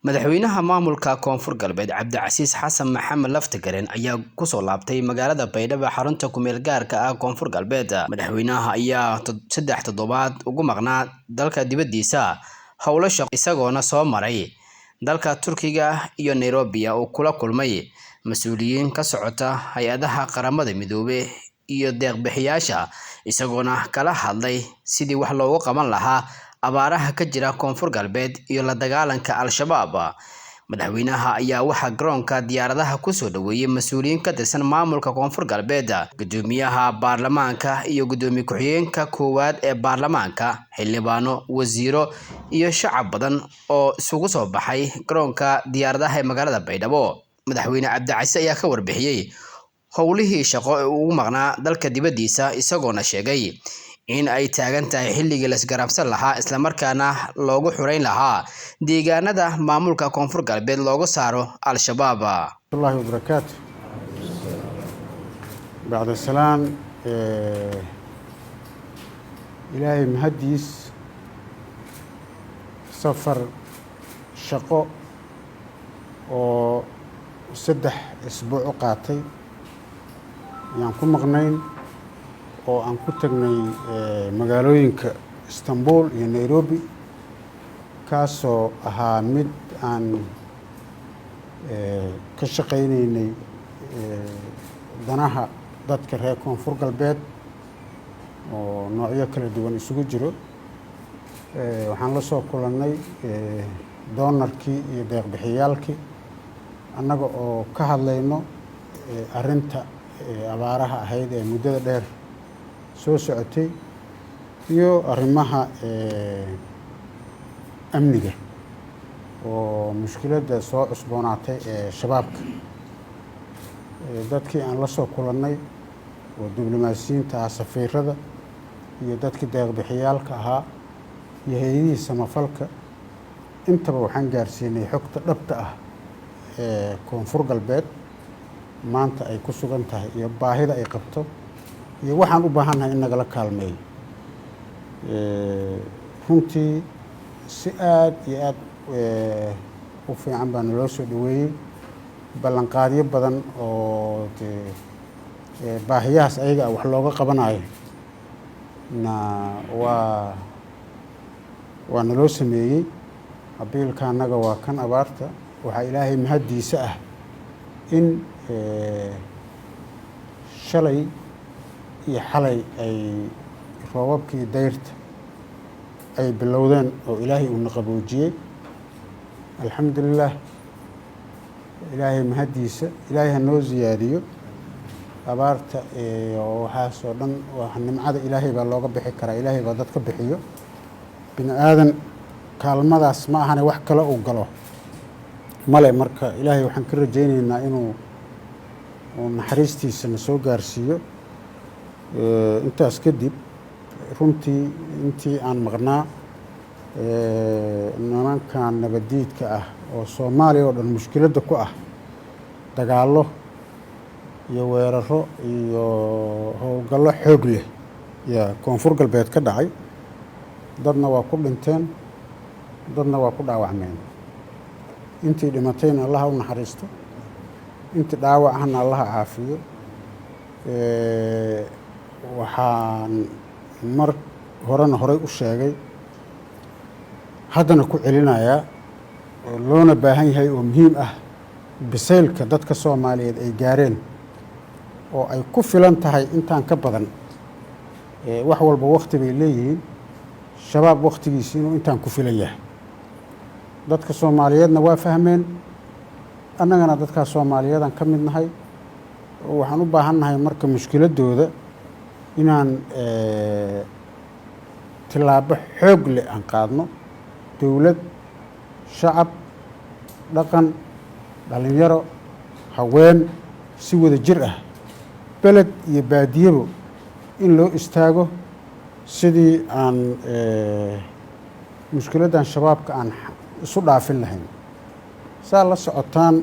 Madaxweynaha maamulka Koonfur Galbeed Cabdicasiis Xasan Maxamed Laftagareen ayaa kusoo laabtay magaalada Baydhabo, xarunta kumeel gaarka ah Koonfur Galbeed. Madaxweynaha ayaa 3 toddobaad ugu maqnaa dalka dibadiisa howlo shaqo, isagoona soo maray dalka Turkiga iyo Nairobi oo kula kulmay mas'uuliyiin ka socota hay-adaha Qaramada Midoobay iyo deeq-bixiyayaasha, isagoona kala hadlay sidii wax looga qaban lahaa abaaraha ka jira Koonfur Galbeed iyo la dagaalanka Al-Shabaab. Madaxweynaha ayaa waxaa garoonka diyaaradaha kusoo dhaweeyay mas'uuliyiin ka tirsan maamulka Koonfur Galbeed, guddoomiyaha baarlamaanka iyo guddoomiye ku-xigeenka koowaad ee baarlamaanka, xildhibaano, wasiiro iyo shacab badan oo isugu soo baxay garoonka diyaaradaha ee magaalada Baydhabo. Madaxweyne Cabdicasiis ayaa ka warbixiyay howlihii shaqo ee uu ugu maqnaa dalka dibadiisa, isagoona sheegay in ay taagan tahay xilligii la isgarabsan lahaa islamarkaana loogu xureyn lahaa deegaanada maamulka Koonfur Galbeed looga saaro Al-Shabaab. Allahi wabarakaatu. Bacda salaan, Ilaahay mahaddiis, safar shaqo oo 3 isbuuc u qaatay ayaan ku maqnayn, oo aan ku tagnay magaalooyinka Istanbul iyo Nairobi, kaasoo ahaa mid aan ka shaqaynaynay danaha dadka reer Koonfur Galbeed oo noocyo kala duwan isugu jiro. Waxaan la soo kulannay doonarkii iyo deeqbixiyaalkii, annaga oo ka hadlayno arrinta abaaraha ahayd ee muddada dheer soo socotay iyo arrimaha amniga oo mushkiladda soo cusboonaatay ee Shabaabka. Dadkii aan la soo kulannay oo diblomaasiyiinta ah, safiirada iyo dadkii deeqbixiyaalka ahaa iyo hay-adihii samafalka intaba, waxaan gaarsiinay xogta dhabta ah ee Koonfur Galbeed maanta ay ku sugan tahay iyo baahida ay qabto iyo waxaan u baahannahay in nagala kaalmeeyo. Runtii si aada iyo aada u fiican baa naloo soo dhaweeyey. Ballanqaadyo badan oo dee baahiyahaas ayaga wax looga qabanayo na waa naloo sameeyey. Abiilka annaga waa kan abaarta. Waxaa Ilaahay mahaddiisa ah in shalay iyo xalay ay roobabkii dayrta ay bilowdeen oo Ilaahay uuna qaboojiyey. Alxamdulilah, Ilaahay mahaddiisa. Ilaahay ha noo siyaadiyo abaarta iyo waxaas oo dhan. Nimcada Ilaahay baa looga bixi karaa, Ilaahay baa dad ka bixiyo. Bini aadan kaalmadaas ma ahane wax kale uu galo male. Marka Ilaahay waxaan ka rajaynaynaa inuu uu naxariistiisa na soo gaarsiiyo. Intaas kadib, runtii intii aan maqnaa, nimankan nabaddiidka ah oo Soomaaliya oo dhan mushkiladda ku ah, dagaallo iyo weeraro iyo howlgallo xoog leh yaa Koonfur Galbeed ka dhacay. Dadna waa ku dhinteen, dadna waa ku dhaawacmeen. Intii dhimatayna Allaha u naxariisto, intii dhaawac ahna Allaha caafiyo. Waxaan mar horena horay u sheegay, haddana ku celinayaa, oo loona baahan yahay oo muhiim ah, bisaylka dadka Soomaaliyeed ay gaareen oo ay ku filan tahay intaan ka badan. Wax walba wakti bay leeyihiin. Shabaab wakhtigiisi inuu intaan ku filan yahay dadka Soomaaliyeedna waa fahmeen, annagana dadkaas Soomaaliyeedaan ka mid nahay. Waxaan u baahan nahay marka mushkiladooda inaan tillaabo xoog leh aan qaadno, dowlad, shacab, dhaqan, dhalinyaro, haween, si wada jir ah, beled iyo baadiyabo in loo istaago sidii aan mushkiladdan Shabaabka aan isu dhaafin lahayn. Saa la socotaan,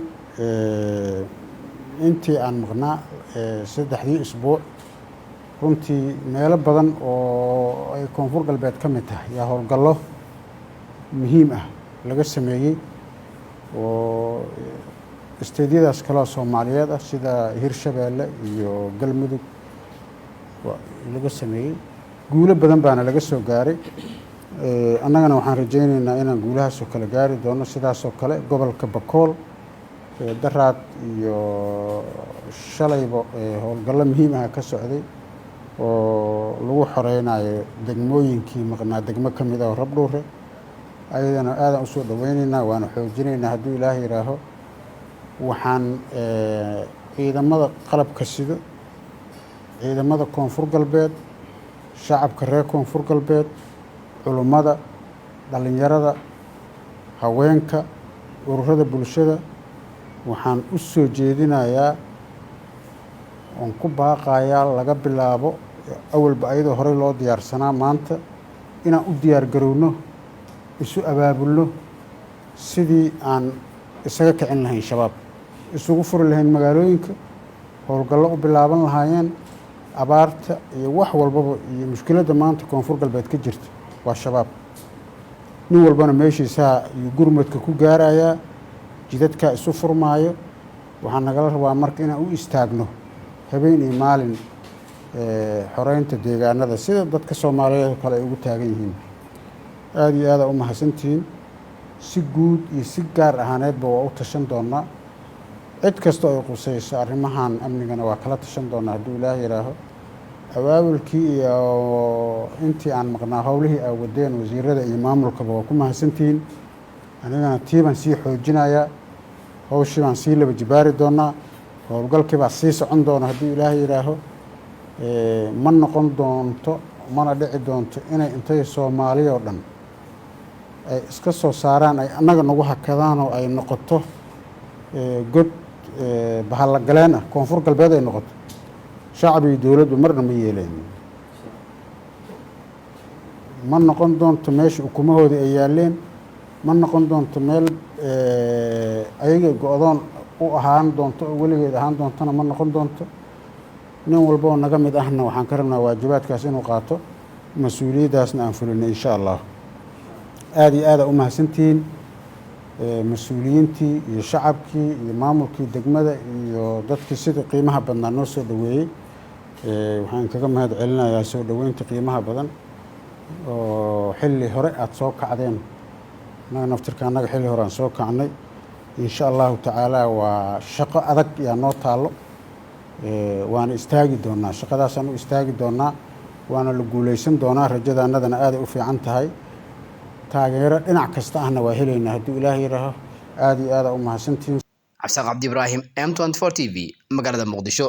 intii aan maqnaa 3dii isbuuc, runtii meelo badan oo ay Koonfur Galbeed ka mid tahay yaa howlgallo muhiim ah laga sameeyey. Oo state-yadaas kaleo Soomaaliyeed ah, sida Hirshabeelle iyo Galmudug, waa laga sameeyey. Guulo badan baana laga soo gaaray. Annagana waxaan rajayneynaa inaan guulahaasoo kale gaari doono. Sidaasoo kale gobolka Bakool, daraad iyo shalayba howlgallo muhiim ah ka socday oo lagu xoreynayo degmooyinkii maqnaa, degmo ka mid ah oo Rabdhuure. Ayadana aadaan usoo dhaweyneynaa, waana xoojinaynaa hadduu Ilaah yidhaaho. Waxaan ciidamada qalabka sido, ciidamada Koonfur Galbeed, shacabka reer Koonfur Galbeed, culummada, dhallinyarada, haweenka, ururada bulshada, waxaan u soo jeedinayaa oon ku baaqayaa, laga bilaabo awalba ayadoo horey loo diyaarsanaa, maanta inaan u diyaar garowno, isu abaabulno sidii aan isaga kicin lahayn Shabaab, isugu furi lahayn magaalooyinka, howlgallo u bilaaban lahaayeen. Abaarta iyo wax walbaba iyo mushkiladda maanta Koonfur Galbeed ka jirta waa Shabaab. Nin walbana meeshiisaa iyo gurmadka ku gaarayaa, jidadkaa isu furmaayo. Waxaa nagala rabaa marka inaan u istaagno habeen iyo maalin xoreynta deegaanada, sida dadka Soomaaliyeed oo kale ay ugu taagan yihiin. Aada iyo aada u mahadsantihiin. Si guud iyo si gaar ahaaneedba waa u tashan doonaa. Cid kasta ay qusayso arrimahan amnigana waa kala tashan doonaa hadduu Ilaah yidhaaho. Abaabulkii iyo intii aan maqnaa howlihii aa wadeen, wasiirada iyo maamulkaba, waa ku mahadsantihiin. Anigana tii baan sii xoojinayaa, hawshii baan sii laba jibaari doonaa, howlgalkii baa sii socon doona hadduu Ilaahay yidhaaho. Ma noqon doonto, mana dhici doonto inay intay Soomaaliya oo dhan ay iska soo saaraan ay annaga nagu hakadaan oo ay noqoto god bahallagaleen ah Koonfur Galbeed ay noqoto. Shacab iyo dowladdu marna ma yeeleen. Ma noqon doonto meesha ukumahoodii ay yaaleen, ma noqon doonto meel ayaga go-doon u ahaan doonto oo weligeed ahaan doontona ma noqon doonto. Nin walba oo naga mid ahna waxaan ka rabnaa waajibaadkaas inuu qaato, mas-uuliyaddaasna aan fulinay, insha Allah. Aada iyo aada u mahadsantihiin, mas-uuliyiintii iyo shacabkii iyo maamulkii degmada iyo dadkii sidii qiimaha badnaa noo soo dhoweeyey. Waxaan kaga mahad celinayaa soo dhoweynta qiimaha badan oo xilli hore aada soo kacdeen. Annaga naftirka annaga xilli hore aan soo kacnay. Insha Allahu tacaala, waa shaqo adag yaa noo taallo, waana istaagi doonaa, shaqadaasaan u istaagi doonaa, waana la guuleysan doonaa. Rajadaanadana aaday u fiican tahay. Taageero dhinac kasta ahna waa helaynaa hadduu Ilaah yidhaaho. Aada iyo aada u mahadsantihiin. Cabdisaaq Cabdi Ibraahim, M24 TV, magaalada Muqdisho.